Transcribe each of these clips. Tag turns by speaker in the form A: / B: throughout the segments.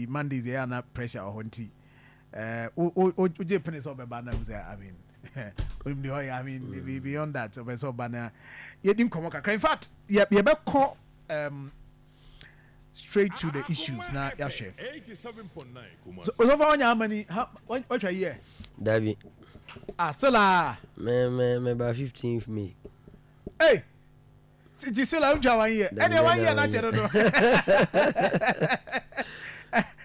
A: Mondays yɛ ana pressure wɔ hɔ, nti wogye pene sɛ ɔbɛba na sɛ, I mean, onim deɛ ɔyɛ. I mean, beyond that, ɔbɛ sɛ ɔba na yɛdi nkɔmmɔ kakra. In fact, yɛbɛkɔ straight to the issues na yɛahwɛ. So so far wanya how many, how watwa year?
B: Dabi.
A: Ah, still ah.
B: Me ba 15th May.
A: Hey, nti still a wontwa 1 year. Ɛneɛ 1 year na kyɛ dodo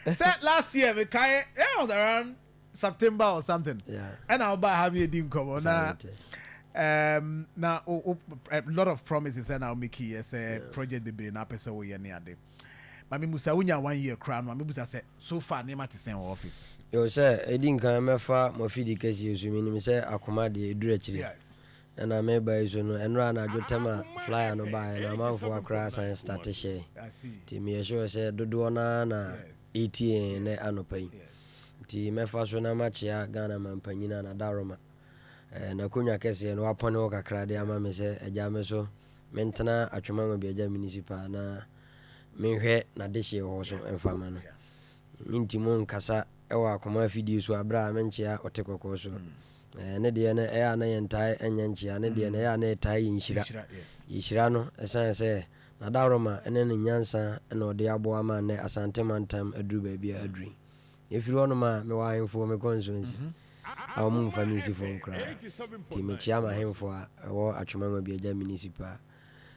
A: sɛ last year mekae, it was around September or something, ɛna woba ha mi yɛdi nkɔmmɔ na na o, a lot of promises ɛna wo make yɛ sɛ project bebree na apɛ sɛ woyɛ ne ade. Maame Musa, wonya 1 year koraa no, maame Musa sɛ so far nneɛma te sɛn wɔ office?
B: Yo, sɛ ɛdi nkan mɛfa mɔfidi kɛseɛ so, menim sɛ akoma deɛ ɛduru akyire. Ɛna meba yi so no, ɛnora anadwo tɛm a flyer no baeɛ no, amanfoɔ akora asan start hyɛ.
A: I see.
B: Nti meyɛ sure sɛ dodoɔ noa na ɛtie nɛ anɔpa yi. Nti mɛfa so na makyea Ghana mampanyini a nadaroma n'akonnwa kɛseɛ no wapɔne hɔ kakra de ama me sɛ agya me so mentena Atwoma Nwabiagya Municipal na menhwɛ n'adehyeɛ wɔ so mfama no. Menti mu nkasa ɛwɔ akoma afidie so aberɛ a menkyea ɔte kɔkɔɔ so. Ne deɛ no ɛyɛ a na yɛntae ɛnyɛ nkyea ne deɛ no, ɛyɛ a na yɛtae yɛ nhyira.
A: Nhyira, yes.
B: Yɛhyira no ɛsiane sɛ n'adaroma ne ne nyansa na ɔde aboa ma nnɛ Asante mantam aduru baabi a aduru yi. Ɛfiri hɔnom a, mewɔ ahemfo wɔ me constituency a ɔmo mfa me nsi fam koraa, nti mekyia m'ahemfo a ɛwɔ Atwoma Nwabiagya Municipal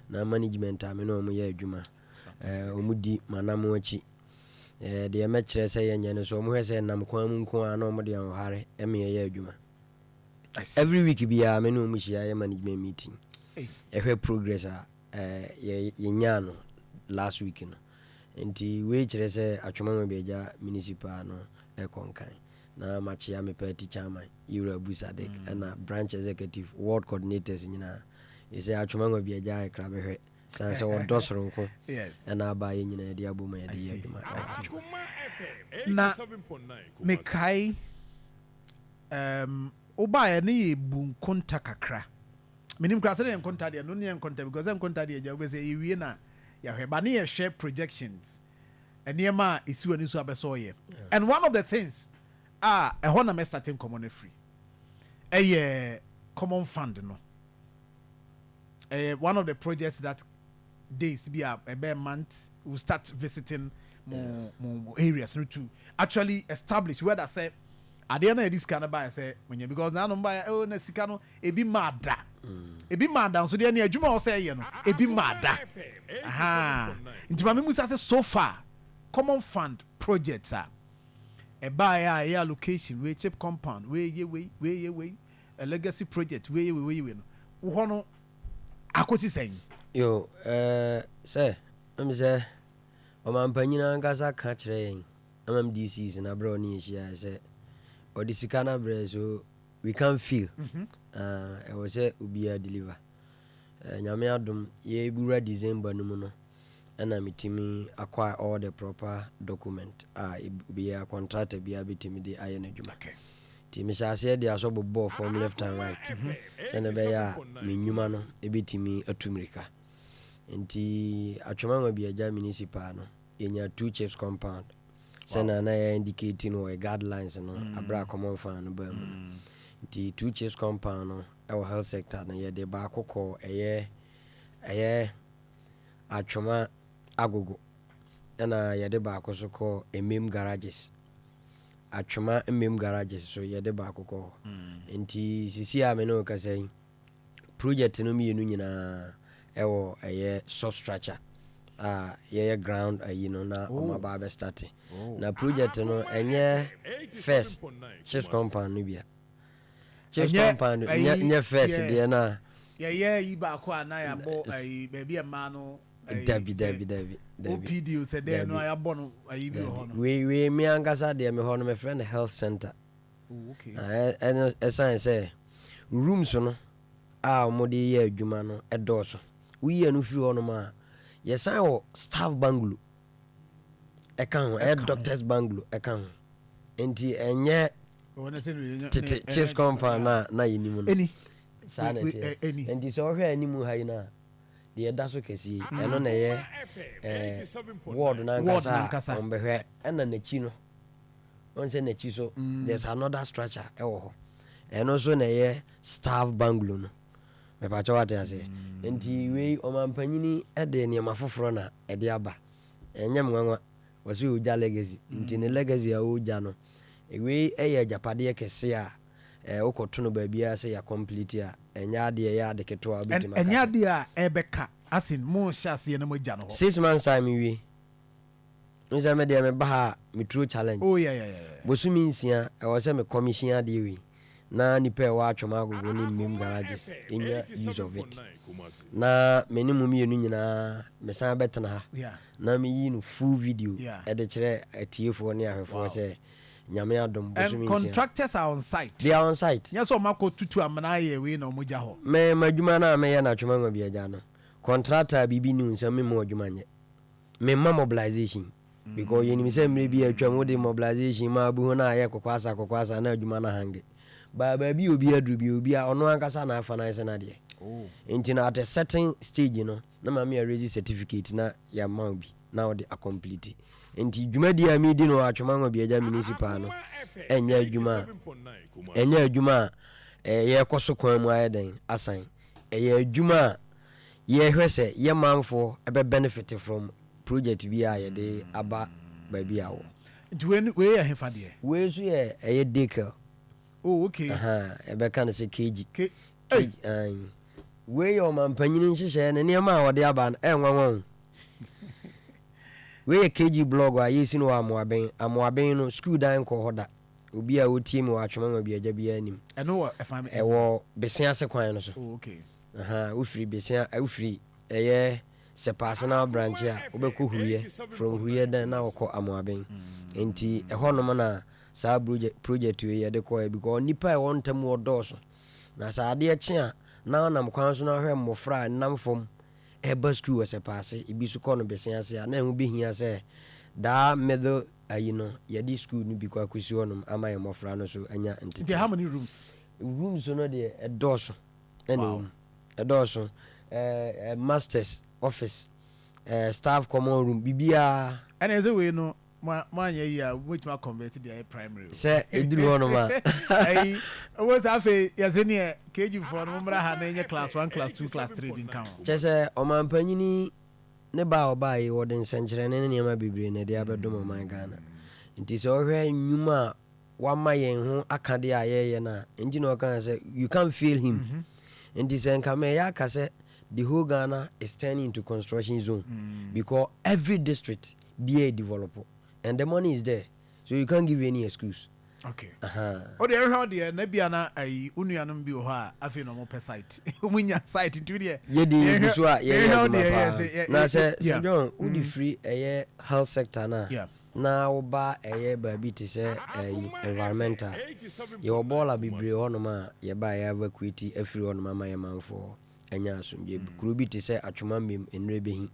B: na management a me ne ɔmo yɛ adwuma. Ɔmo di m'anam akyi. Deɛ mɛkyerɛ sɛ yɛnyɛ no so, ɔmo hwɛ sɛ nam kwan mu nko a na ɔmo de ahohare ɛme yɛyɛ adwuma.
A: I see.
B: Every week biara me ne ɔmo hyia yɛ management meeting.
A: Hey.
B: Ɛhwɛ progress a yɛnyaa no last week no. Nti wei kyerɛ sɛ Atwoma Nwabiagya Municipal no ɛkɔ nkan. Na makyea me party chairman, Yɛwura Abu Sadek, ɛna branch executive, ward coordinators nyinaa. Ɛsɛ Atwoma Nwabiagya ɛkra bɛhwɛ sane sɛ wɔdɔ soronko ɛna aba yɛ nyinaa yɛde abɔ ma yɛde
A: I
B: yɛ
A: see.
B: adwuma.
A: I see. Na mekae wobaeɛ ne yɛbu nkonta kakra. Menim koraa sɛdeɛ nkonta deɛ no ne yɛ nkonta, because sɛ nkonta deɛ gya wobɛ sɛ yɛwie na yɛhwɛ ba ne yɛhwɛ projections, nneɛma a ɛsi w'ani so a bɛsɛ ɔyɛ. And one of the things a ɛhɔ na mɛ start nkɔmmɔ no afiri ɛyɛ common fund no. Ɛyɛ one of the projects that days bi a ɛbɛn month we start visiting mo areas no to actually establish whether sɛ adeɛ no a yɛde sika no baeɛ sɛ monyɛ, because nanom baeɛ, oh, na sika no ebi maa da, ebi maa da nso deɛ ne adwuma a ɔsɛ ɛyɛ no ebi maa da. Aha, nti maame Musa sɛ so far common fund projects a ɛbaeɛ a ɛyɛ allocation wei, CHPS compound wei yɛ wei, wei yɛ wei, a legacy project wei yɛ wei, wei yɛ wei no, wo hɔ no akɔsi sɛn?
B: Yo, sɛ sɛ ɔmampanyin ankasa ka kyerɛ yɛn MMDCs na berɛ a ɔne yɛhyia sɛ ɔde sika no abrɛ so we can feel. Ɛwɔ sɛ obiara deliver. Nyame adom, yɛbura December no mu no ɛna metumi acquire all the proper document a obiara, contractor biara bɛtumi de ayɛ n'adwuma. Nti mehyɛ aseɛ de asɔ bobɔɔ fam left and right sɛne ɛbɛyɛ a me nnwuma no ɛbɛtumi atu mmirika. Nti Atwoma Nwabiagya Municipal no, yɛnya two CHPS compound sɛna na yɛ indicate no wɔ guidelines no aberɛ a common fund no baa mu no. Nti two CHPS compound no ɛwɔ health sector no, yɛde baako kɔ ɛyɛ Atwoma Agogo, ɛna yɛde baako so kɔ Emem Garages, Atwoma Mmem Garages so yɛde baako kɔ hɔ. Nti sisi a me ne wo kasa yi, project no mmienu nyinaa ɛwɔ ɛyɛ substructure a yɛyɛ ground ayi no na ɔmo aba abɛ start. Na project no ɛnyɛ first CHPS compound no bia, CHPS compound nyɛ first deɛ no a
A: yɛyɛ yi baako a na yɛabɔ ayi baabi a mmaa no ayi,
B: Dabi.
A: sɛ
B: Dabi, dabi, dabi.
A: OPD o, sɛ dɛn no a yɛabɔ no ayi bi wɔ hɔ no.
B: Wei me ankasa deɛ me hɔ no mefrɛ no health center.
A: Oh, okay.
B: Na ɛno ɛsiane sɛ rooms no a wɔde yɛ adwuma no ɛdɔɔso. Woyi ɛno firi hɔnom a, yɛsan wɔ staff bungalow ɛka ho, ɛyɛ
A: Ɛka ho.
B: doctors bungalow ɛka ho. Nti ɛnyɛ
A: Ɔwɔ ne sɛ
B: tete CHPS compound na yɛnim no.
A: Ɛni
B: Saa na
A: ɛni.
B: ɛteɛ. Nti sɛ ɔhwɛ anim ha yi no a, Deɛ ɛda so kɛseɛ yi, ɛno na ɛyɛ ward no
A: Ward
B: ankasa
A: no
B: a
A: ankasa.
B: wɔbɛhwɛ. Ɛna n'akyi no, wɔn sɛ n'akyi so there's another structure ɛwɔ hɔ. Ɛno nso na ɛyɛ staff bungalow no. Mepatwɛ, wate aseɛ? Nti wei, ɔmampanyini de nneɛma foforɔ na ɛde aba. Ɛnyɛ me nwanwa, wɔsɛ ɔgya legacy. Nti ne legacy a ɔgya no, wei ɛyɛ agyapadeɛ kɛse a wokɔto no baabiara sɛ yɛ complete a, ɛnyɛ adeɛ ɛyɛ ade ketewa a wobɛtumi
A: Ɛnyɛ
B: aka sɛ
A: adeɛ a ɛbɛka asin mo hyɛ aseɛ na mo agya no hɔ.
B: 6 months time wie n sɛ medeɛ meba ha a, meturo challenge.
A: Oh yeah.
B: Bosome 6 ɛwɔ sɛ me commission adeɛ wei na nipa a ɛwɔ Atwom Agogo ne Mmem garages ɛnya use of it, na me ne mu mmienu nyinaa mesan bɛtena ha na meyi no full video ɛde kyerɛ atiefoɔ ne ahwɛfoɔ sɛ Nyame adom,
A: And
B: bosome 6
A: contractors are on site.
B: They are on site.
A: Nyɛ sɛ ɔmo akɔ tutu amena ayɛ wei na ɔmo gya hɔ.
B: Me m'adwuma no a meyɛ no Atwom Anwa bi agya no, contractor a biribi ne wo nsɛm, memma adwuma nyɛ, memma mobilization, because yɛnim sɛ mmerɛ bi atwam wode mobilization ma abu ho no ayɛ kɔkɔ asa kɔkɔ asa na adwuma no hange baa baabi a obi aduru bi, obi a ɔno ankasa na afa no ayɛ sɛ no adeɛ. Nti no, at a certain stage no, na maame arrange certificate na yɛama wo bi na wode acomplete. Nti dwumadi a medi no wɔ Atwom Anwa bi agya municipal no, ɛnyɛ adwuma a yɛrekɔ so kwan mu ayɛ den asan. Ɛyɛ adwuma a yɛhwɛ sɛ yɛ manfoɔ ɛbɛ benefit from project bi a yɛde aba baabi a wɔ.
A: Nti wei yɛ hefa deɛ?
B: Wei nso yɛ ɛyɛ dekel.
A: Oh, okay.
B: Ɛbɛka no sɛ KG.
A: K.
B: KG ayi. Wei yɛ ɔmampanyini nhyehyɛeɛ ne nneɛma a wɔde aba no, ɛnwanwa o. Wei yɛ KG block a yɛsi no wɔ Amoaben. Amoaben no, school dan kɔ hɔ da. Obi a wɔtie mi wɔ Atwoma ma bi agya biara anim.
A: Ɛno wɔ ɛfa mi?
B: Ɛwɔ Besia kwan no so.
A: Oh, okay.
B: Wofiri Besia, wofiri ɛyɛ Sɛpaase na branch a wobɛkɔ Huruyɛ, from Huruyɛ dan na wɔkɔ Amoaben. Nti ɛhɔnom na saa project wei yɛde kɔɛ, because nipa a ɛwɔ ntam wɔ dɔɔso. Na sɛ adeɛ kye a, na ɔnam kwan so na ahwɛ mmɔfra a nam fam ɛba school wɔ Sɛpaase, ebi so kɔ no Besia ase a, na ɛho bɛhia sɛ daa middle ayi no, yɛde school no bi kɔ akɔsi hɔnom ama yɛn mmɔfra no so anya ntete.
A: Nti how many rooms?
B: Rooms no deɛ, ɛdɔɔso ɛna ɛwɔ mu, ɛdɔɔso. Masters office, staff common room, biribiara.
A: Ɛna ɛsɛ wei no, mo anyɛ yi a, wobɛtumi aconvert deɛ ayɛ primary o.
B: Sɛ ɛduru hɔnom a.
A: Ɛyi owó sɛ afei yɛsɛ neɛ KG foɔ no mommra ha na ɛnyɛ class one, class two, class three bi nka ho.
B: Kyɛ sɛ ɔmampanyini ne ba a ɔbaa yi, wɔde nsɛnkyerɛnne ne nneɛma bebree na ɛde abɛdom ɔman Ghana. Nti sɛ ɔhwɛ nnwuma a wama yɛn ho aka deɛ a yɛyɛ no a, nti na ɔka sɛ you can't fail him. Nti sɛ nka mɛyɛ aka sɛ the whole Ghana is turning into construction zone because every district biara develop and the money is there, so you can't give any excuse.
A: Okay. O deɛ, ɛhwɛ deɛ na bia na ayi wo nuanom bi wɔ hɔ a, afei na ɔmo pɛ site, ɔmo nya site, nti deɛ
B: yɛde yɛgu so a yɛyɛ adwuma paa. Na sɛ John, wode firi ɛyɛ health sector no a, na woba ɛyɛ baabi te sɛ ɛyi environmental, yɛwɔ bɔɔla bebree hɔnom a yɛba yɛ evacuate afiri hɔnom ama yɛ manfoɔ anya asomdwe. Kuro bi te sɛ Atwoma Mmem, mmerɛ bɛhi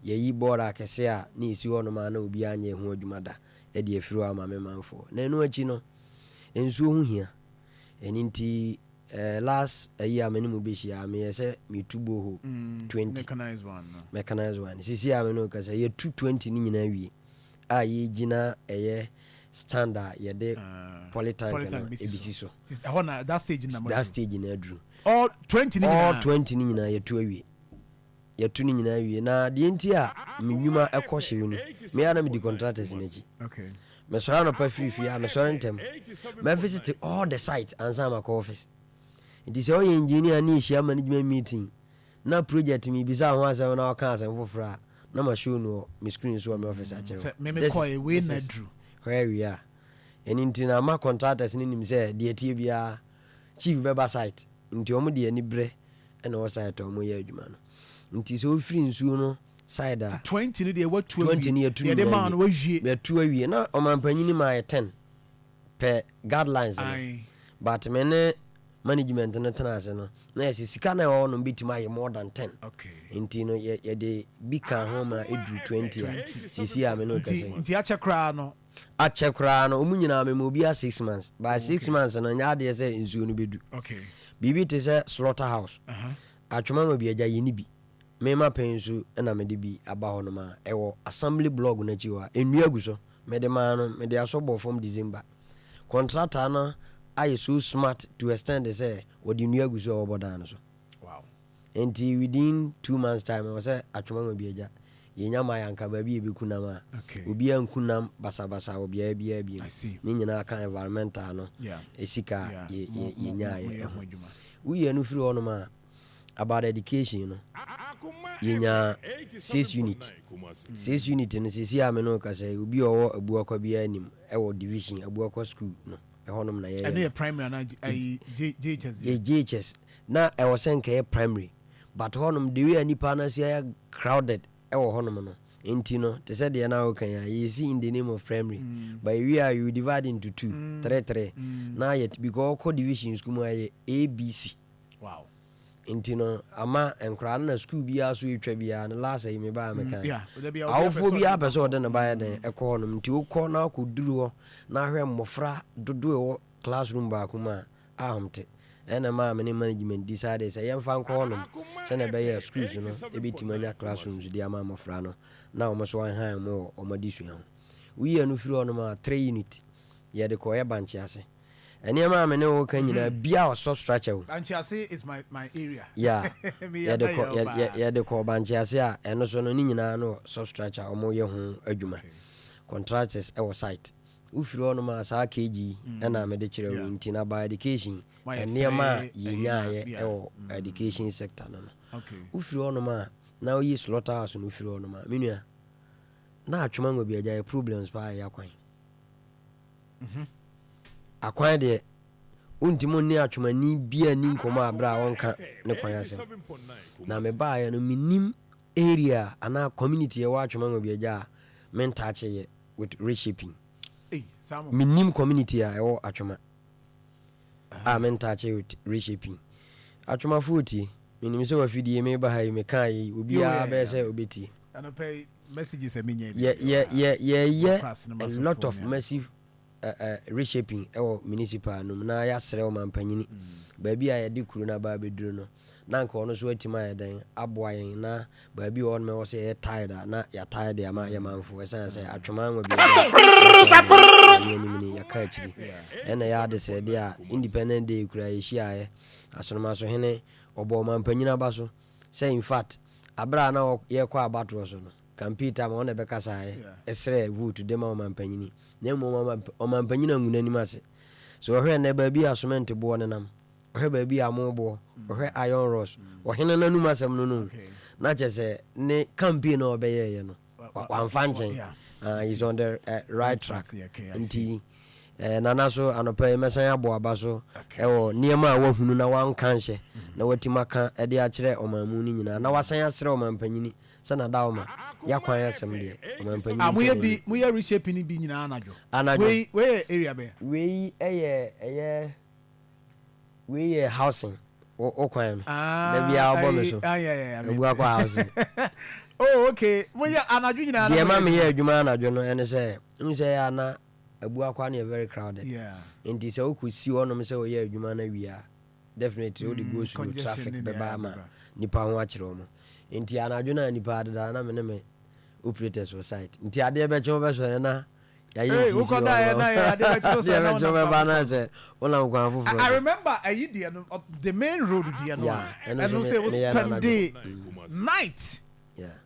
B: yɛyi bɔɔla akɛse a na ɛsi hɔnom a na obiara nyɛ ho adwuma da ɛde afiri hɔ ama me manfoɔ. Na ɛno akyi no, nsuo ho hia. Ɛno nti last ayi a me ne mu bɛhyia, meyɛ sɛ metu borehole 20.
A: Mechanized one no.
B: Mechanized one. Sisi a me ne wo kasa, yɛtu 20 no nyinaa wie a, yɛgyina ɛyɛ stand a yɛde polytank no
A: polytank bɛsi.
B: Ɛbɛsi so.
A: Nti ɛhɔ na that stage na mo
B: that stage na aduru.
A: All 20 ne
B: all
A: nyinaa?
B: 20 no nyinaa yɛtu awie, yɛtu no nyinaa awie. Na deɛ nti a me nnwuma ɛkɔ hyew no, mea na medi contractors no akyi. Mesɔre anɔpa firifiri a, mesɔre ntɛm, mɛvisit all the site ansa makɔ office. Nti sɛ woyɛ engineer ne yɛhyia management meeting na project mebisa ho asɛm na ɔka asɛm foforɔ a, na ma show no wɔ me screen so wɔ me office akyerɛ
A: sɛ
B: wo.
A: me kɔɛ wei na aduru.
B: Hɔ awie a, ɛno nti na ama contractors no nim sɛ deɛ tie biara, chief bɛba site. Nti ɔmo de ani berɛ ɛna ɛwɔ site a ɔmo yɛ adwuma no. Nti sɛ wofiri nsuo no side a,
A: 20 no deɛ, watu
B: 20 no yɛtu no
A: yɛde
B: nyinaa
A: maa no
B: wie.
A: wawie.
B: Yɛtu awie na ɔmampanyini maa yɛ 10 pɛ guidelines no. But me ne management no tena ase no, na yɛsɛ sika na ɛwɔ hɔ no bɛtumi ayɛ more than 10. Nti no yɛde bi ka ho ma ɛduru 20 a sisi a me ne wo
A: Nti
B: kɛsɛ.
A: Nti akyɛ koraa no?
B: Akyɛ koraa no, ɔmu nyinaa mema obiara 6 months. By 6 months no, nyɛ adeɛ sɛ nsuo no bɛdu. Biribi te sɛ slaughter house, Atwoma ma bi agya yɛni bi. Mema pɛn nso na mede bi aba hɔnom a ɛwɔ assembly block no akyi hɔ a nnua gu so. Mede maa no, mede asɔ bɔɔ fam December. Contractor no ayɛ so smart to extend sɛ wɔde nnua gu so a wɔbɔ dan no so. Nti within 2 months time, ɛwɔ sɛ Atwoma Nwabiagya yɛnya ma yɛanka baabi a yɛbɛku nam a obiara nku nam basabasa wɔ beaeɛ biara bio.
A: I see.
B: Ne nyinaa ka environmental no sika a yɛnyaeɛ
A: Moyɛ
B: ho.
A: Ho adwuma.
B: Woyɛ no firi hɔnom a, about education no, yɛnya six unit. Six unit no, sisi a me no kasa yi, obi a ɔwɔ Abuakwa biara anim ɛwɔ division Abuakwa school no ɛhɔnom na yɛyɛ
A: Ɛno
B: no.
A: Yɛ primary anaa ayi JHS
B: Yɛ
A: deɛ?
B: JHS na ɛwɔ sɛ nkɛyɛ primary, but hɔnom the way a nipa no asi ayɛ crowded ɛwɔ hɔnom no nti no, te sɛ deɛ na woka yi a, yɛsi in the name of primary, but we are you divide into two, three three na yɛ, because ɔkɔ division school mu a, yɛ ABC. Nti no ama nkoraa no na school biara so ɛtwa biara no, last yi mebaa meka
A: Yeah, da bia obiara pɛ
B: awofoɔ
A: sɛ
B: biara
A: ɔde
B: pɛ sɛ ɔde ne ba yɛ dɛn ɛkɔ hɔnom. Nti wokɔ na wokɔduru hɔ na ahwɛ mmɔfra dodoɔ ɛwɔ classroom baako mu a, ahomte. Ɛna maa me ne management decide sɛ yɛmfa nkɔ hɔnom sɛne ɛbɛyɛ a schools no ɛbɛtumi anya classrooms de ama mmɔfra no na ɔmo so anhan mo wɔ ɔmo adesua ho. Woyɛ no firi hɔnom a, three unit yɛde kɔɔyɛ Bankye Ase. Ɛnneɛma a me ne wo ka nyinaa bia ɔsɔ structure o.
A: Bankye is my area. Me
B: yɛde
A: yɛ
B: kɔ
A: bɛyɛ paa.
B: Yɛde kɔ Bankye Ase a, ɛno so no ne nyinaa no substructure ɔmo yɛ ho adwuma, contractors ɛwɔ site. Wofiri hɔnom a, saa KG ɛna mede kyerɛ wo. Nti na by education
A: Moayɛ
B: nneɛma a
A: three,
B: yɛnyaayɛ ɛwɔ education sector no. Wofiri hɔnom a, na woyi slaughter house no wofiri hɔnom a, me nua, na Atwoma Nwabiagya yɛ problems paa yɛ akwan. Akwan deɛ, wontumi nne atwomani bia ni nkɔmmɔ a berɛ a wɔnka ne kwan asɛm. Na mebaeɛ no, menim area anaa community ɛwɔ Atwoma Nwabiagya a mentaakyeyɛ with reshaping.
A: Hey, Samo.
B: Menim community a ɛwɔ Atwoma a mentaakye with reshaping. Atwomafoɔ tie, menim sɛ wafidie meba ha yi, mekaa yi, obiara bɛyɛ sɛ obɛtie.
A: Anɔpɛ yi, messages a menya bi.
B: Yɛyɛ
A: Class no
B: a
A: ma so
B: lot
A: phone
B: of
A: me.
B: massive reshaping ɛwɔ municipal no mu na yɛasrɛ ɔmampanyini baabi a yɛde kuro no aba abɛduru no, na nka ɔno nso atumi ayɛ dɛn aboa yɛn na baabi a ɔwɔ no ɛwɔ sɛ yɛyɛ tired a, na yɛatae de ama yɛ manfo, ɛsiane sɛ Atwoma Nwa bi anim ni yɛka akyiri. Ɛna yɛ adesrɛdeɛ a Independent Day kura yɛhyiaeɛ, Asonomasohene ɔbɔ ɔmampanyini aba so sɛ in fact aberɛ a na yɛkɔ abatoɔ so no, campaign time, ɔna ɛbɛkasaeɛ ɛsrɛ vote de ma ɔmampanyini, na mmom ɔmampanyini angu n'anim ase. So ɔhwɛ nnɛ baabi a cement boɔ nenam, ɔhwɛ baabi a mo boɔ, ɔhwɛ iron rods, ɔhene n'anum asɛm no, na kyɛ sɛ ne campaign a ɔbɛyɛɛyɛ no, wamfa nkyɛn. He's on the right track.
A: Yeah, okay, I see.
B: Nti nana so anɔpɛ yi mɛsan abɔ aba so ɛwɔ nneɛma a wahunu na wanka nhyɛ na watumi aka ɛde akyerɛ ɔman mu no nyinaa na wasan asrɛ ɔmampanyini sɛ nada ɔma yɛakwan asɛm deɛ ɔmampanyini
A: Ah, moyɛ
B: mpɛ
A: bi, moyɛ reshaping bi nyinaa anadwo.
B: Anadwo.
A: Wei yɛ area bɛn?
B: Wei ɛyɛ wei yɛ housing wo kwan no
A: Ah,
B: da biara wobɔ me so.
A: Ah, yeah,
B: Abuakwa housing.
A: Oh, okay. Moyɛ anadwo nyinaa na
B: Deɛ ma
A: moyɛ
B: meyɛ adwuma anadwo no ɛne sɛ n sɛ ɛyɛ ana Abuakwa no yɛ very crowded. Nti sɛ wokɔsi hɔnom sɛ woyɛ adwuma no awie a, definitely wode go slow
A: congestion
B: traffic
A: ne
B: bɛba
A: nea
B: ama
A: bɛba.
B: nipa ho akyerɛ mu. Nti anadwo no a nipa adeda na me ne me operators wɔ site, nti adeɛ bɛkye wobɛsɔre na yɛayɛ
A: Hey,
B: nsisi
A: wokɔda yɛ na yɛ adeɛ bɛkye wo sɔre
B: adeɛ
A: na
B: bɛkye
A: wonam
B: wobɛba
A: kwan
B: na
A: foforɔ.
B: sɛ wonam kwan foforɔ
A: I
B: so.
A: remember ayi deɛ no, the main road deɛ no
B: Yeah,
A: a
B: ɛno
A: ɛno
B: nso
A: sɛ wo
B: meyɛ no
A: spend
B: anadwo.
A: day night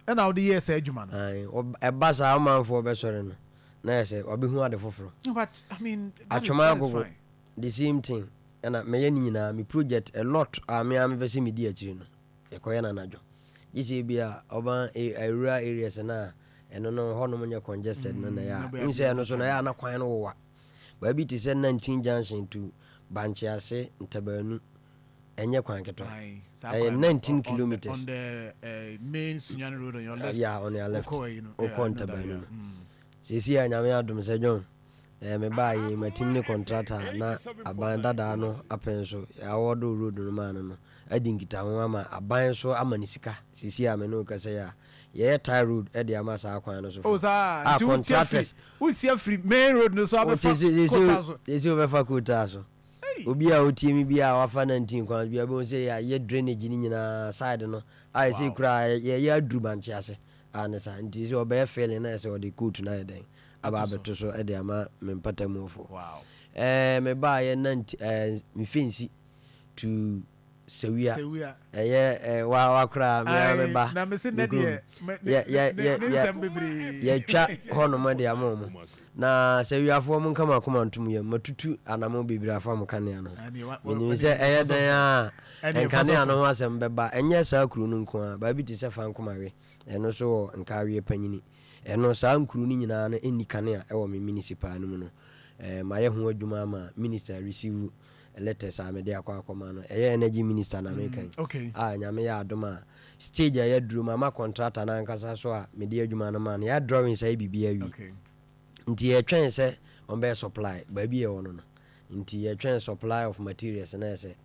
A: ɛna wode yɛɛ saa adwuma no.
B: Aye, ɛba saa ɔmanfoɔ bɛsɔre no na yɛ sɛ wabɛhu ade foforɔ.
A: No, but I mean that is,
B: Atwoma
A: that is
B: Agogo
A: fine.
B: The same thing ɛna mɛyɛ ne nyinaa. Me project a lot a me a mepɛ sɛ medi akyiri no, yɛkɔyɛ no anadwo, gye sɛ bi a ɔban rural areas no a ɛno no hɔnom nyɛ congested no na ɛyɛ a
A: na
B: wohu sɛ ɛno so no ɛyɛ a na kwan no wowa baabi te sɛ 19 junction to Bankyease Ntabaanu, ɛnyɛ kwan ketewa.
A: Aye, saa
B: Ɛyɛ
A: kwan no,
B: 19
A: on
B: kilometers.
A: On the main Sunyani road on your left.
B: Yeah, on your left.
A: Wokɔ ayi no.
B: Wokɔ
A: Yeah, I know that,
B: Ntabaanu
A: yeah.
B: no. Seesei a Nyame adom sɛ John mebaa yi matim ne contractor na aban dadaa no apɛn so awɔdo road no maa no adi nkitaho ama aban so ama ne sika. Seesei a me ne wo kasa yi a, yɛyɛ tar road de ama saa kwan no so.
A: Oh, saa.
B: A
A: Nti wotia firi
B: contractors
A: wosia firi main road no so abɛfa coal tar so.
B: Seesei wobɛfa coal tar so. Obi a ɔtie me biara a wafa 19 kwan so biara bɛhu sɛ yɛayɛ drainage no nyinaa side no ayɛ sɛ koraa yɛyɛ aduru bankye ase a ne saa nti sɛ ɔbɛyɛ filling na ɛsɛ ɔde coat no ayɛ dɛn aba abɛto so de ama me mpatamufoɔ. Ɛɛ mebaayɛ 19 ɛɛ Mfensi to Sewia. Ɛyɛ ɛ wa wa koraa me ara me ba.
A: Na me se nɛ deɛ
B: yɛ yɛ yɛ yɛ yɛtwa hɔnom de ama wɔn. Na Sewiafoɔ mo nka mo akoma ntom yam. Matutu anamo bebree afa mo kanea no ho. Menim sɛ ɛyɛ dɛn a nkanea no ho asɛm bɛba. Ɛnyɛ saa kuro no nko ara. Baabi te sɛ Fankomawe, ɛno nso wɔ Nkaaweɛ Panyini. Ɛno saa nkuro no nyinaa no nni kanea wɔ me municipal no mu no. Mayɛ ho adwuma ama minister receive letters a mede akɔ akɔma no. Ɛyɛ energy minister na meka yi. A Nyame yɛ adom a stage a yɛaduru mama contractor no ankasa so a mede adwuma no maa no. Yɛayɛ drawings ayɛ biribiara awie. Nti yɛtwɛn sɛ wɔbɛyɛ supply baabi a ɛwɔ no no. Nti yɛtwɛn supply of materials na ɛsɛ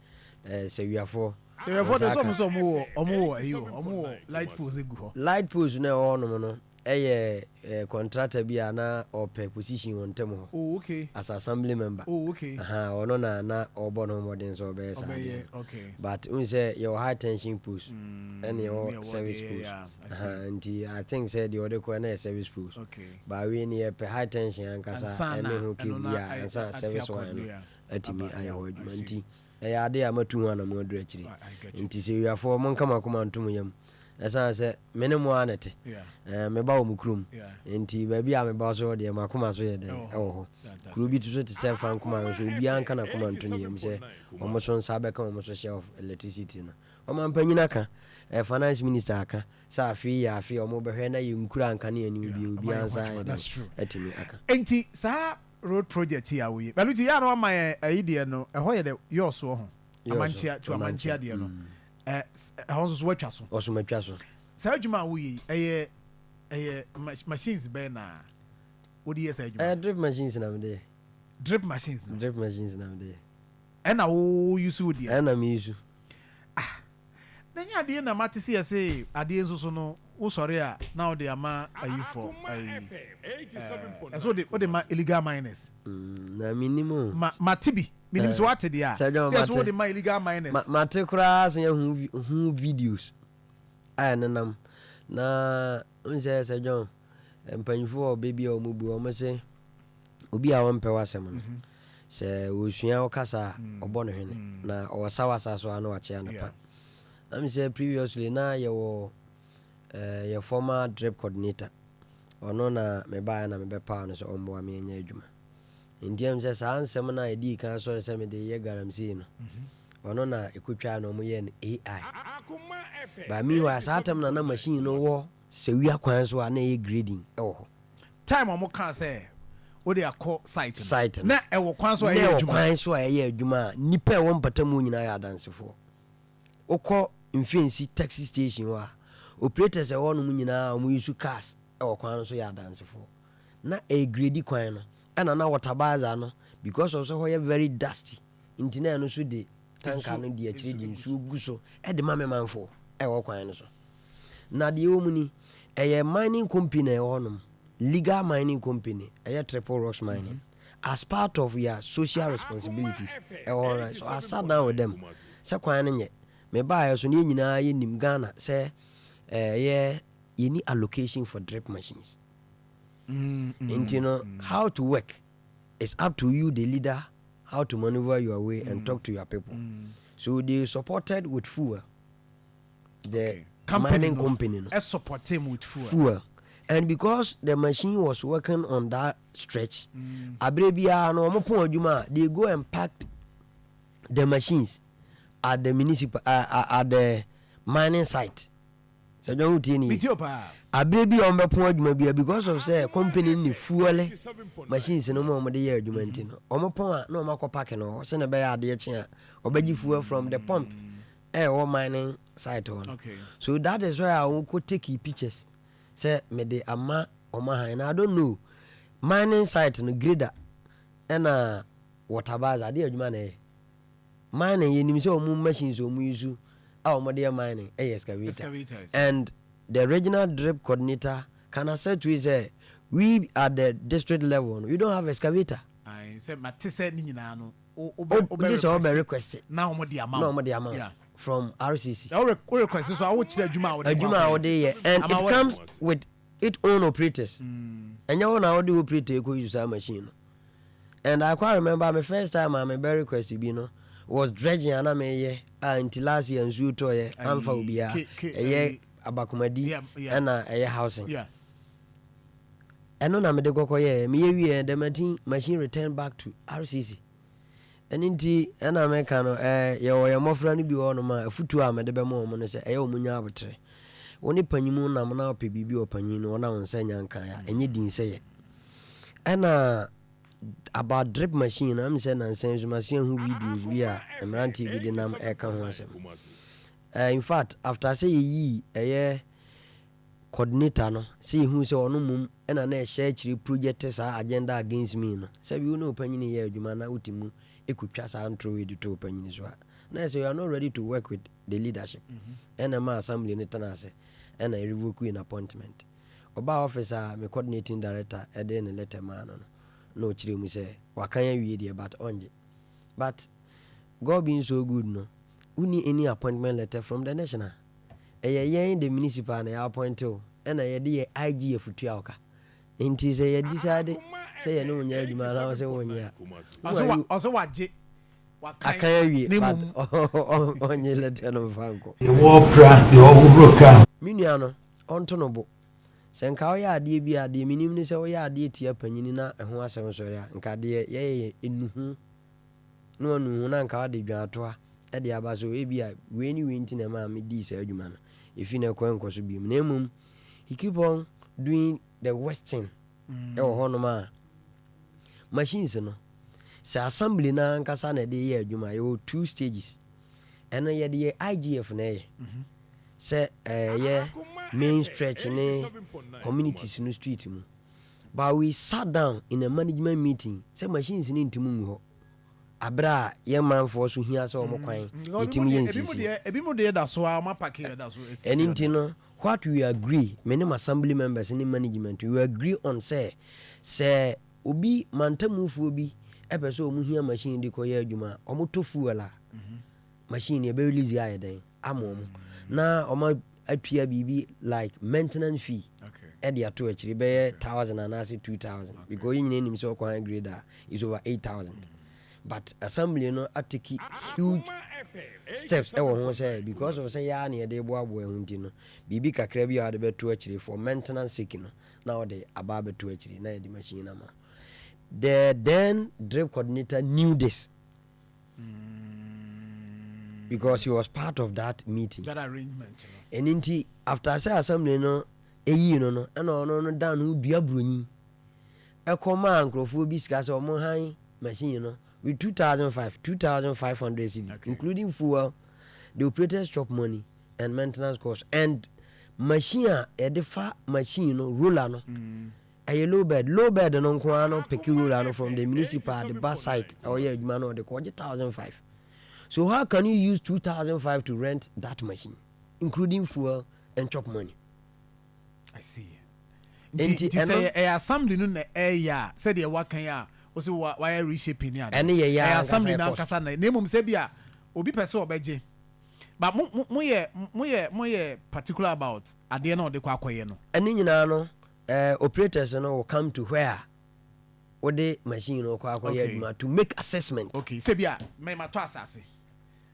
B: eh, sɛ wiafoɔ.
A: Sɛ wiafoɔ de sɛ ɔmo sɛ ɔmo wɔ ɔmo wɔ ɛyi o ɔmo wɔ light poles egu hɔ.
B: Light poles no a ɛwɔ hɔnom no ɛyɛ eh, contractor bi a na ɔpɛ position wɔ ntam hɔ.
A: Oh okay.
B: As assembly member.
A: Oh okay.
B: Aha, ɔno na na ɔbɔ ne ho mmɔden sɛ ɔbɛyɛ saa adeɛ no.
A: Okay.
B: But n sɛ yɛwɔ high tension poles ɛna yɛwɔ service poles. Aha, nti I think sɛ deɛ ɔde kɔ na yɛ service poles.
A: Okay.
B: But wei ni yɛpɛ high tension ankasa ɛne ho cable bi a ansa service wire no atumi ayɛ hɔ adwuma nti ɛyɛ ade a matu ho anamo aduru akyire nti sɛ wiafoɔ monka mo akoma ntom yam ɛsiane sɛ me ne mo ara na ɛte. Meba wɔ mo kurom nti baabi a meba so deɛ m'akoma so yɛ dɛn ɛwɔ hɔ. Kuro bi so te sɛ Fankoma nso obiara nka n'akoma nto ne yam sɛ wɔn so nsa bɛka wɔn so share of electricity no. Ɔmanpanyin aka, finance minister aka sɛ afe yi yɛ afe a wɔbɛhwɛ na yɛn nkura nkanea no bi obiara nsa ayɛ dɛn atumi aka.
A: Nti saa road project yi a woyɛ ɛno nti yɛ a na wama yɛn ayi deɛ no ɛhɔ yɛ dɛ yɔɔsoɔ ho amankyia to amankyia deɛ no ɛhɔ nso so woatwa so.
B: Ɔso matwa so.
A: Saa adwuma a woyɛ yi ɛyɛ ɛyɛ machines bɛn na wode yɛ saa adwuma?
B: Ɛyɛ drip machines na mede yɛ.
A: Drip machines no?
B: Drip machines na mede yɛ.
A: Ɛna wo use wo deɛ?
B: Ɛna me use.
A: Ah, na nyɛ adeɛ na mate se yɛse adeɛ nso so no wo sɔre a na wode ama ayifɔ ayi ɛɛ ɛsɛ wode wode ma illegal miners.
B: Na menim o.
A: Ma mate bi menim sɛ wate deɛ a sɛ yɛse wode ma illegal miners.
B: Mate koraa sɛ yɛ ho videos a ɛnenam na n sɛ sɛ John mpanyinfoɔ wɔ baabi a wɔn bu wɔn se obi a ɔmpɛ w'asɛm no sɛ ɔsua wo kasa a ɔbɔ no hwene na ɔsa w'asa so a na wakyea no pa. Na me sɛ previously na yɛwɔ eh, yɛ former drip coordinator ɔno na mebaeɛ na mebɛpaw no sɛ ɔmmoa me ɛnyɛ adwuma nti ɛm sɛ saa nsɛm no a ɛdii kan sɔre sɛ mede yɛ galamsey no ɔno na ɛkɔtwaa na ɔmoyɛɛ no AI. But meanwhile saa tam na na machine no wɔ sawia kwan so a na ɛyɛ grading ɛwɔ hɔ.
A: Time a wɔn kaa sɛ wode akɔ site no,
B: Site no.
A: na ɛwɔ kwan so a
B: Na
A: ɛyɛ
B: ɛwɔ
A: adwuma.
B: Kwan so a ɛyɛ adwuma a nnipa a ɛwɔ mpatamu nyinaa yɛ adansefoɔ. Wokɔ Mfensi taxi station hɔ a, operators a ɛwɔ hɔnom nyinaa a wɔn use cars wɔ kwan no so yɛ adansefoɔ. Na ɛregredi kwan no, ɛna na water bowser no because of sɛ hɔ yɛ very dusty nti na ɛno nso de tanker no di akyire de nsuo gu so de ma me manfoɔ ɛwɔ kwan no so. Na deɛ ɛwɔ mu ni, ɛyɛ mining company na ɛwɔ hɔnom, legal mining company, ɛyɛ Triple Rocks Mining. As part of your social responsibilities, ɛwɔ hɔ no, so I sat down with them sɛ kwan no nyɛ. Mebaeɛ so no yɛn nyinaa yɛnim Ghana sɛ ɛyɛ yɛni allocation for drip machines. Nti no, how to work is up to you the leader, how to maneuver your way and talk to your people. So they supported with fuel. The
A: Company
B: mining
A: no
B: company no.
A: Support him with fuel.
B: Fuel. And because the machine was working on that stretch, abere biara no wɔn pɔn adwuma a, they go and park the machines at the municipal at the mining site. Sɛ dɔn ho tie ni.
A: Metie o paa.
B: Abere bi a wɔn bɛpɔn adwuma biara because of sɛ company no ne fuel machines no mu a wɔde yɛ adwuma nti no, wɔn pɔn a na wɔn akɔ park no hɔ sɛnɛ ɛbɛyɛ adeɛ kye a wɔbɛgye fuel from the pump ɛwɔ mining site hɔ no. So that is why a wɔn kɔ take pictures sɛ mede ama wɔn ahan na I don't know mining site no grader ɛna water bowser adeɛ adwuma na ɛyɛ mining. Yɛnim sɛ wɔn machines wɔn use a wɔn de yɛ mining ɛyɛ excavator.
A: Excavators.
B: And the regional drip coordinator can assert to it sɛ we at the district level no, we don't have excavator.
A: Ayi sɛ mate sɛ ne nyinaa no.
B: Wogye sɛ wobɛ request
A: na wɔn de ama
B: na wɔn de ama wo from RCC.
A: Na wo request so a, wokyerɛ adwuma a wode kɔ
B: adwuma a wode yɛ, and it comes with its own operators. Ɛnyɛ wo na wode operator ɛkɔ use saa machine no. And I quite remember my first time a mebɛ request bi no was dredging a na meyɛ a, nti last year nsuo tɔɔyɛ amfa obiara, ɛyɛ Abakomadi ɛna ɛyɛ housing. Ɛno na mede kɔkɔ yɛɛ, meyɛ wie, the machine return back to RCC. Ɛno nti ɛna meka no, yɛwɔ yɛn mmɔfra no bi wɔ hɔnom a, afutuo a mede bɛma wɔn no sɛ ɛyɛ wɔn nya abotrɛ. Wo ne panyimu nam na wopɛ biribi wɔ panyin no, wɔn a wɔn nsa nya nkan a ɛnyɛ din sɛ yɛ. Ɛna about drip machine no, am sɛ nansa nso mase ahu videos bi a mmeranteɛ bi de nam ɛka ho asɛm. In fact, after sɛ yɛyii ɛyɛ coordinator no, sɛ yɛhu sɛ ɔno mmom ɛna na ɛhyɛ akyire project saa agenda against me no, sɛ bi wo ne ɔpanyini yɛ adwuma na wote mu ɛkɔtwa saa ntoro wei de to ɔpanyini so a, na ɛsɛ you are not ready to work with the leadership. Ɛna ma assembly no tena ase ɛna revoke in appointment. Ɔbaa office a me coordinating director ɛde ne letter maa no, na ɔkyerɛ mu sɛ wakan awie deɛ, but ɔngye. But God being so good no, wonni any appointment letter from the national. Ɛyɛ yɛn the municipal na yɛ appoint o, ɛna yɛde yɛ IGF tua wo ka. Nti sɛ yɛ decide sɛ yɛne wo nyɛ adwuma na wo sɛ wonyɛ a,
A: Ɔsɛ wagye.
B: Akan awie, but ɔnye letter no mfa nkɔ.
C: Deɛ wɔpra, deɛ ɔhohoro kaa.
B: Me nua no, ɔnto no bo. Sɛ nka woyɛ adeɛ bi a, deɛ menim ne sɛ woyɛ adeɛ tia panyini na ɛho asɛm sɔre a, nka deɛ yɛyɛ enuhu na wanuhu na nka wode dwaatoa de aba so, ebi a wei ne wei nti na ɛma medii saa adwuma no, ɛfi no ɛkɔ nkɔ so biom. Na mmom he keep on doing the worst thing. Ɛwɔ hɔnom a machines no, sɛ assembly no ankasa na ɛde yɛ adwuma, yɛwɔ two stages. Ɛno yɛde yɛ IGF na ɛyɛ sɛ ɛyɛ main stretch ne communities no street mu, but we sat down in a management meeting sɛ machines no ntumi ngu hɔ aberɛ a yɛn manfoɔ so hia sɛ ɔmo kwan yɛtumi yɛ nsiesie.
A: Ebi mu deɛ da so a ɔmo apark yɛ da so esisi.
B: Ɛno nti no, what we agree, me ne assembly members ne management, we agree on sɛ obi mantamufoɔ bi ɛpɛ sɛ ɔmo hia machine de kɔyɛ adwuma a, ɔmo tɔ fuel a, machine yɛbɛ release ayɛ dɛn ama ɔmo na ɔmo atua biribi like maintenance fee ɛde ato akyiri bɛyɛ 1,000 anaasɛ 2,000, because yɛn nyinaa nim sɛ ɔkɔ high grade a is over 8,000. But assembly no atake huge steps ɛwɔ ho sɛ because of sɛ yɛa ne yɛde boaboa ho nti no, biribi kakra bi a wɔde bɛto akyire for maintenance sake no na wɔde aba abɛto akyire na yɛde machine ama. The then drip coordinator knew this because he was part of that meeting.
A: That arrangement no.
B: Ɛno nti after sɛ assembly no ɛyii no, ɛna ɔno no dan no dua buronyi ɛkɔ maa nkurɔfoɔ bi sika sɛ ɔmo han machine no with 2005, 2500 cedi, including fuel, the operators chop money and maintenance cost, and machine a yɛde fa machine no, roller no, ɛyɛ low bed. Low bed no nko ara no pick roller no from the municipal the bus site a ɔyɛ adwuma no, ɔde kɔ, ɔgye 1,500. So how can you use 2,005 to rent that machine, including fuel and chop money?
A: I see.
B: Nti
A: Nti sɛ ɛyɛ assembly no na ɛyɛ a, sɛdeɛ wakan a wosi wa wayɛ reshaping ni ade.
B: Ɛne yɛ yɛ
A: ɛyɛ
B: ankasa
A: assembly
B: yɛ
A: no
B: cost.
A: Ankasa na mmom sɛ bi a obi pɛ sɛ ɔbɛgye, but mo yɛ particular about adeɛ na ɔde kɔ akɔyɛ no.
B: Ɛne nyinaa no, operators no will come to where wode machine no kɔ akɔyɛ adwuma to make assessment.
A: Okay, sɛ bi a mɛ ma tɔ asase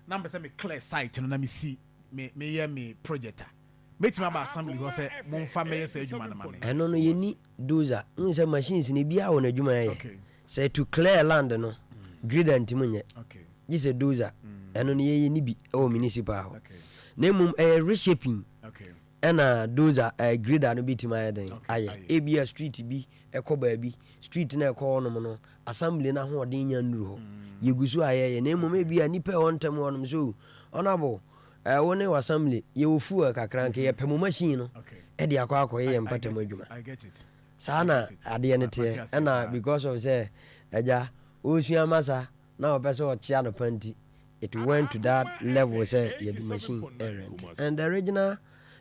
A: na mpɛ sɛ me clear site no na me si me meyɛ me project a, mɛtumi aba assembly hɔ sɛ momfa mɛyɛ sɛ adwuma no ma me?
B: Ɛno no yɛni dozer n sɛ machines no biaa wɔ n'adwuma yɛ. Sɛ to clear land no, grader ntimi nyɛ, gye sɛ dozer. Ɛno no yɛyɛ ni bi ɛwɔ municipal hɔ. Na mmom ɛyɛ reshaping ɛna dozer, grader no bɛtumi ayɛ den ayɛ.
A: Ayɛ.
B: Ebia street bi ɛkɔ baabi, street na ɛkɔ hɔnom no, assembly no ahoɔden nya nnuru hɔ, yɛgu so ayɛyɛ. Na mmom ebia nipa ɛwɔ ntɛm hɔnom so, honorable, wo ne assembly yɛwɔ fuel kakra, nka yɛpɛ mo machine no ɛde akɔ akɔyɛ yɛn mpatam adwuma.
A: I get it.
B: Saa na adeɛ no teɛ. Ɛna because of sɛ agya ɔresua masa na ɔpɛ sɛ ɔkyea no pa nti, it went to that level sɛ yɛde machine rent, and the regional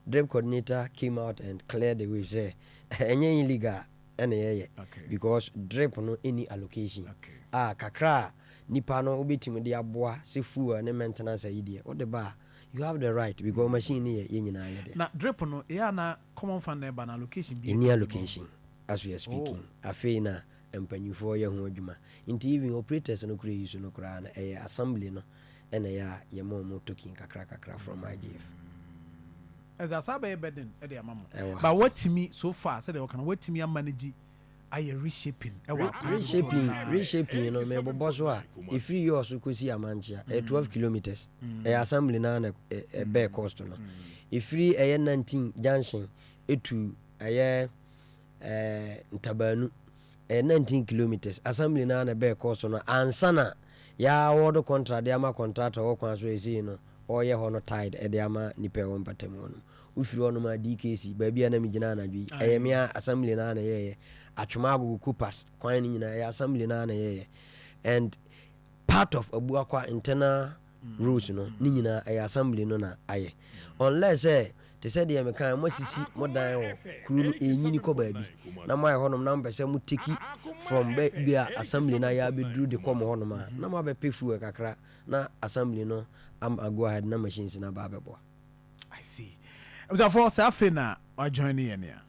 B: drip coordinator came out and cleared the way sɛ ɛnyɛ illegal ɛna yɛyɛ because drip no any allocation a kakra a. Nipa no wobɛtumi de aboa sɛ fuel ne maintenance ayi deɛ wode ba a, you have the right, because machine no yɛ yɛn nyinaa yɛ deɛ.
A: Na drip no, ɛyɛ na common fund na ɛba na allocation bi?
B: Ɛni allocation as we are speaking. Afei na mpanyinfoɔ yɛ ho adwuma, nti even operators no kura yi so no koraa no, ɛyɛ assembly no ɛna ɛyɛ a yɛma ɔmo token kakra kakra from IGF.
A: Ɛsɛ asa bɛyɛ burden ɛde ama mo.
B: Ɛwɔ
A: But
B: ha.
A: watumi so far, sɛdeɛ wɔka no, watumi amanage ayɛ reshaping ɛwɔ akwan dodoɔ
B: Reshaping
A: no ara.
B: Reshaping no, mebobɔ so a, ɛfiri yɛ so kɔsi Amankyea, ɛyɛ 12 kilometers, ɛyɛ assembly no na ɛbɛɛ cost no. Ɛfiri ɛyɛ 19 junction ɛtu ɛyɛ Ntabaanu, ɛyɛ 19 kilometers, assembly no na ɛbɛɛ cost no ansa na yɛawɔdo contract de ama contractor wɔ kwan so. Ɛsei no ɔyɛ hɔ no tied ɛde ama nipa ɛwɔ mpatamu hɔ no. Wofiri hɔ nom a, DKC baabi a na megyina anadwo yi, ɛyɛ mea assembly no na yɛyɛ. Atwoma Agogo Copas kwan no nyinaa, ɛyɛ assembly no na yɛyɛ, and part of Abuakwa internal roads no ne nyinaa, ɛyɛ assembly no na ayɛ, unless sɛ te sɛ deɛ meka, moasisi mo dan wɔ kuro no ɛnyini kɔ baabi na moayɛ hɔnom na mopɛ sɛ mo take from bi a assembly no ayɛ abɛduru de kɔ mo hɔnom a, na moabɛpɛ fuel kakra na assembly no ama go ahead na machines no aba abɛboa.
A: I see. Abusuafoɔ, sɛ afei na wajoin ne yɛn nea